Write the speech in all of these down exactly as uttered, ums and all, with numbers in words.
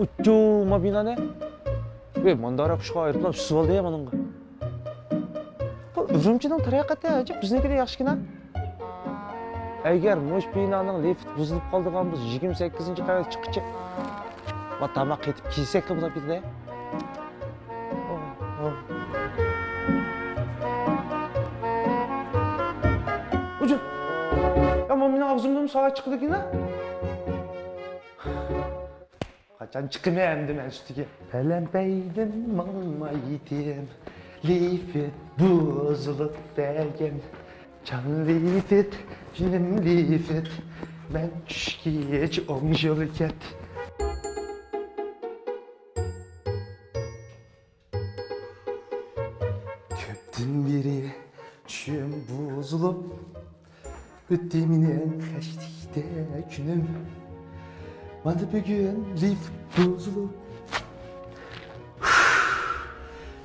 ئۇچۇ، ما بىنانى. ۋەي، ماندارا قۇشقا ئايروپىلان ئۇچۇپ ئالدى يا مانىڭغا. بۇ ئۈرۈمچىنىڭ تەرەققىياتى ئەجەب بىزنىڭكىدىن ياخشىكەن ھە. ئەگەر مۇش بىنانىڭ لىفت بۇزۇلۇپ قالىدىغان بولسا، يىگىرمە سەككىزىنچى قەۋەتكە چىققىچە ما تاماق قېتىپ كىيسەكلا بولۇپ كېتىدۇ. ئۇجۇ. يا، ما مېنىڭ ئاغزىمدىن ساۋاي چىقىدىكىن ھە. قاچان چىقىمەن ئەمدى مەن ئۈستىگە؟ پەلەمپەيدىن ماڭمايتتىم، لىفت بۇزۇلۇپ بەرگەن. جان لىفت، جېنىم لىفت، مەن چۈشكىچە ئوڭ يول كەت. كۆپتىن بېرى چۈشۈم بۇزۇلۇپ، ئۆتتى مېنىڭ خەشلىكتە كۈنۈم. مانا بۈگۈن لىفت بۇزۇلۇپ،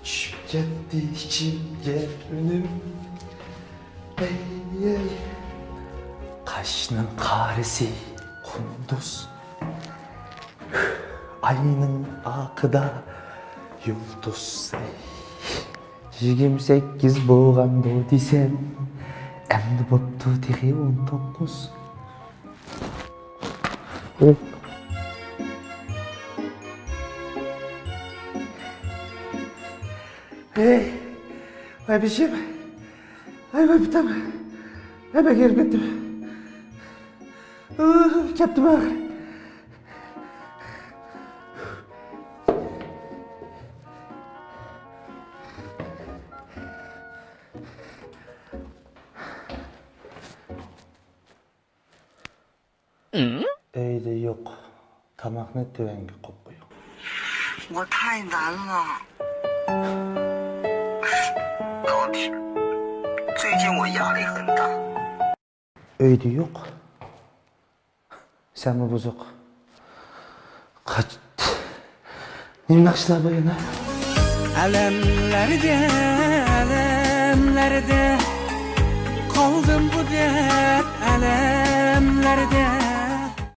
چۈشۈپ كەتتى ئىچىمگە ئۈنۈم. ئەي، ئەي. قاشنىڭ قارىسى قۇندۇز. ئاينىڭ ئاقىدا يۇلتۇز. يىگىرمە سەككىز بولغاندۇ دېسەم، ئەمدى بوپتۇ تېخى ئون توققۇز. ھەي، ۋاي بېشىم. ۋاي، ۋاي پۇتۇم. ھەي، بەك ھېرىپ كەتتىم. ئۇھ، كەپتىم ئاخىر. ئۆيدە يوق. تاماقنى تۆۋەنگە قويۇپ قويۇڭ. 我太难了。高铁，最近我压力很大。 ئۆيدە يوق. سەنمۇ بۇزۇق. قاچ. نېمە ناخشىلار بۇ يەنە؟ ئەلەملەردە، ئەلەملەردە، قالدىم بۇ دەرد ئەلەملەردە.